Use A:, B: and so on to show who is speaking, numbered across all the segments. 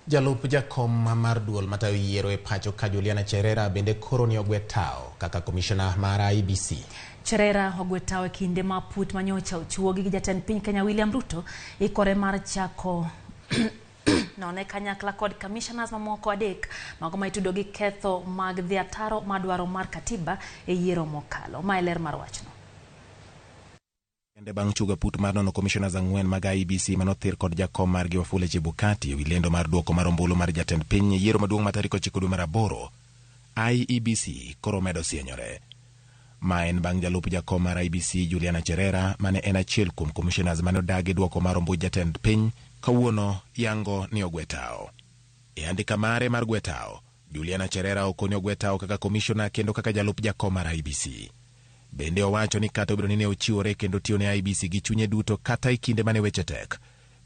A: Jalup jakom mar duol matayo yiero e pacho ka Juliana Cherera bende koro ni ogwe tao kaka komishona mar IEBC.
B: Cherera ogwe tao e kinde ma put manyocha ochuogi gi jatend piny Kenya William Ruto ikore mar chako none kanyakla kod commissioners mamoko adek mago ma itudo gi ketho mag dhi ataro madwaro mar katiba e yiero mokalo. Ma e ler mar wachno.
A: Kende bang' chugo put mar nono commissioners ang'wen mag IEBC manothir kod jakom margi Wafula Chebukati ewi lendo mar duoko mar ombulu mar jatend piny e yiero maduong' ma tarik 9 dwe mar aboro, IEBC koro medo sienyore. Ma en bang' jalup jakom mar IEBC Juliana Cherera mane en achiel kuom commissioners mane odagi duoko mar ombuch jatend piny kawuono yango ni ogwe tao. E andika mare mar gwe tao, Juliana Cherera okoni ogwe tao kaka commissioner kendo kaka jalup jakom mar IEBC. Bende owacho ni kata obedo ni ne ochiwore kendo tiyo ne IEBC gi chunye duto kata e kinde mane weche tek,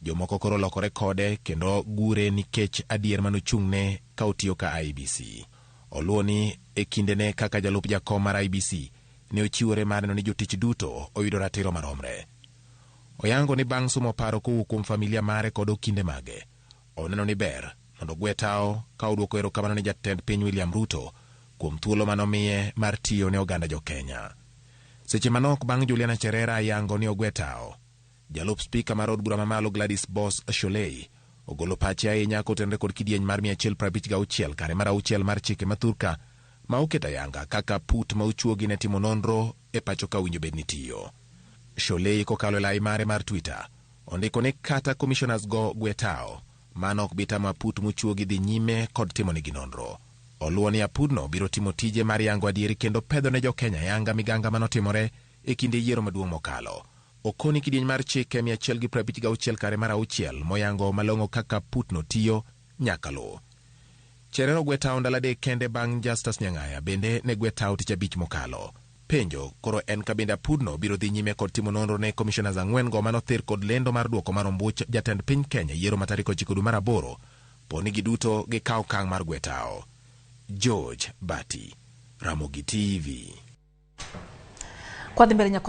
A: jomoko koro lokore kode kendo gure nikech adier manochung'ne ka otiyo ka IEBC. Oluwo ni e kindene kaka jalup jakom mar IEBC ne ochiwore mar neno ni jotich duto oyudo ratiro maromre. Oyango ni bang' sumo paro kowuok kuom familia mare kod okinde mage, oneno ni ber mondo ogwe tao ka odwoko erokamano ne jatend piny William Ruto kuom thuolo manomiye mar tiyo ne oganda jo-Kenya. Seche manok bang' Juliana Cherera yango ni ogwe tao, jalup spika mar od bura mamalo Gladys Boss Shollei ogolo pache ahinya kotenore kod kidieny mar 156 kare mar auchiel mar chike mathurka ma oketo ayanga kaka put ma ochuogi ne timo nonro e pacho ka owinjo bed ni tiyo. Shollei kokalo e lai mare mar Twitter ondiko ni kata commissioners go gwe tao, mano ok bi tamo aput mochuogi dhi nyime kod timonegi nonro. Oluwo ni apudno biro timo tije mar yango adieri kendo pedho ne jo-Kenya yanga miganga manotimore e kinde yiero maduong' mokalo. Okoni kidieny mar chike 156 kare mar auchiel moyango malong'o kaka putno tiyo nyaka luw. Cherera ogwe tao ndalo adek kende bang' Justus Nyang'aya bende ne gwe tao tich abich mokalo. Penjo koro en ka bende apudno biro dhi nyime kod timo nonro ne commissioners ang'wen go manothir kod lendo mar duoko mar ombuch jatend piny Kenya yiero ma tarik 9 dwe mar aboro po ni giduto gikawo okang' mar gwe tao. George Bati, Ramogi TV.
B: Kwadhi mbele nyako.